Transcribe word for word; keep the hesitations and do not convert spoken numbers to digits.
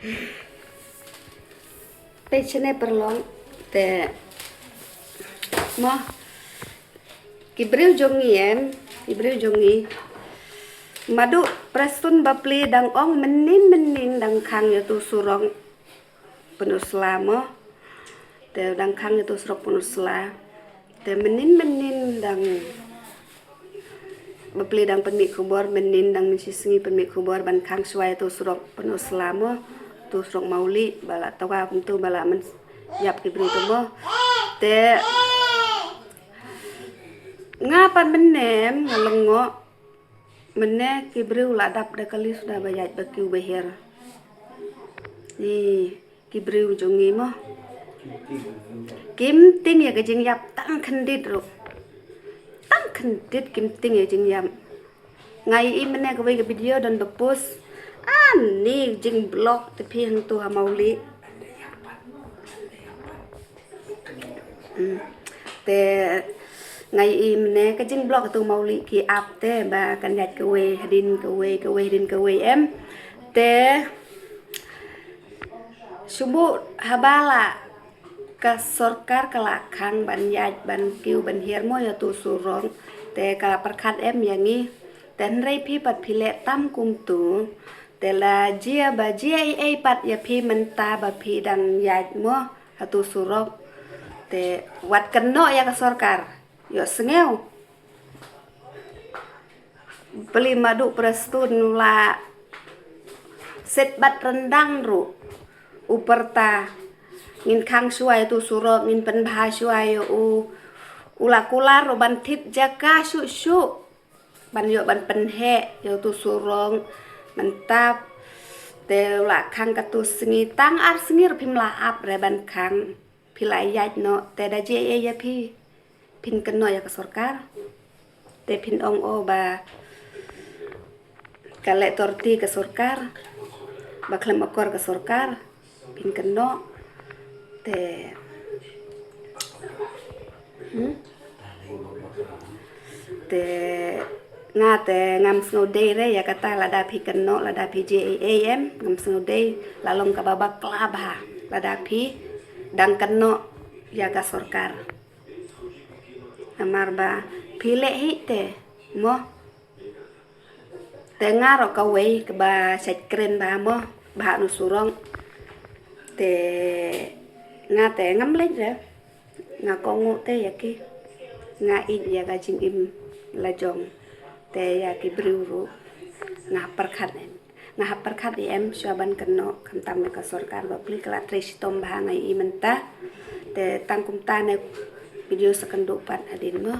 Te shane paralok, te mo, ki briew jong ngi em, ki briew jong ngi. Madu Prestone bapli dang ong mynnin mynnin dang khang ïa tu surok Pynursla mo. Te dang khang ïa tu surok Pynursla. Te mynnin mynnin dang bapli dang pynmih khubor, mynnin dang mynshisngi pynmih khubor ban khang shuwa ïa tu surok Pynursla mo. Tu surok Mawlieh, ba la twa kumtu ba la myn ïap ki briew tu mo. Te nga pat mynne em, nga lyngngoh. Mynne ki briew la dap da kali suda ba ïaid ba kiew ba hiar. Ni ki briew jong ngi mo. Kim tieng ïa ka jingïap tang khyndiat ruh. Tang khyndiat kim tieng ïa ka jingïap. Nga ïohi mynne kawei ka video don ba post. Ani jingblock te phi hangtu ha Mawlieh. Hmm. Te nga ïohi mynne ka jingblock tu Mawlieh ki ap te ba kan ïaid kawei hadien kawei, kawei hadien kawei em. Te shu buh haba la ka sorkar ka la khang ban ïaid ban kiew ban hiar mo ïa tu surok. Te ka la pyrkhat em ïa ngi. Te hynrei phi pat phi leh tam kumtu. Te la jia ba jia ei ei pat ïa phi mynta ba phi dang ïaid mo ha tu surok. Te wat kynnoh ïa ka sorkar. Ïohsngew. Pli Madu Prestone u la set bad ryndang ruh. U pyrta ngin khang shuwa ïa tu surok, ngin pynbha shuwa ïa u. U la kular ruh ban thied jaka shuh shuh. Ban ïoh ban pynheh ïa tu surok, ban tap. Te u la khang katu sngi, tang ar sngi ruh phim la ap re ban khang. Phi la ïaid noh, te da jia ei ïa phi. Phin kynnoh ïa ka sorkar. Te phin ong o ba ka leh torti ka sorkar, ba khlem akor ka sorkar. Phin kynnoh. Te, hmm? Te nga te ngam sngewdei re ïa kata, lada phi kynnoh, lada phi jia ei ei em, ngam sngewdei. La long kaba bakla bha lada phi dang kynnoh ïa ka sorkar. Namar ba phi leh hi te mo. Te nga ruh kawei kaba shait kren bha mo, bha ha nu surok. Te nga te ngam leit re. Nga kohnguh te ïa ki. Nga ïeit ïa ka jingim la jong. Te ïa ki briew ruh nga hap pyrkhat em. Nga hap pyrkhat em shuwa ban kynnoh, khamtam ïa ka sorkar bapli ka la trei shitom bha nga ïohi mynta. Te tang kumta ne video sa kynduh pat hadien mo.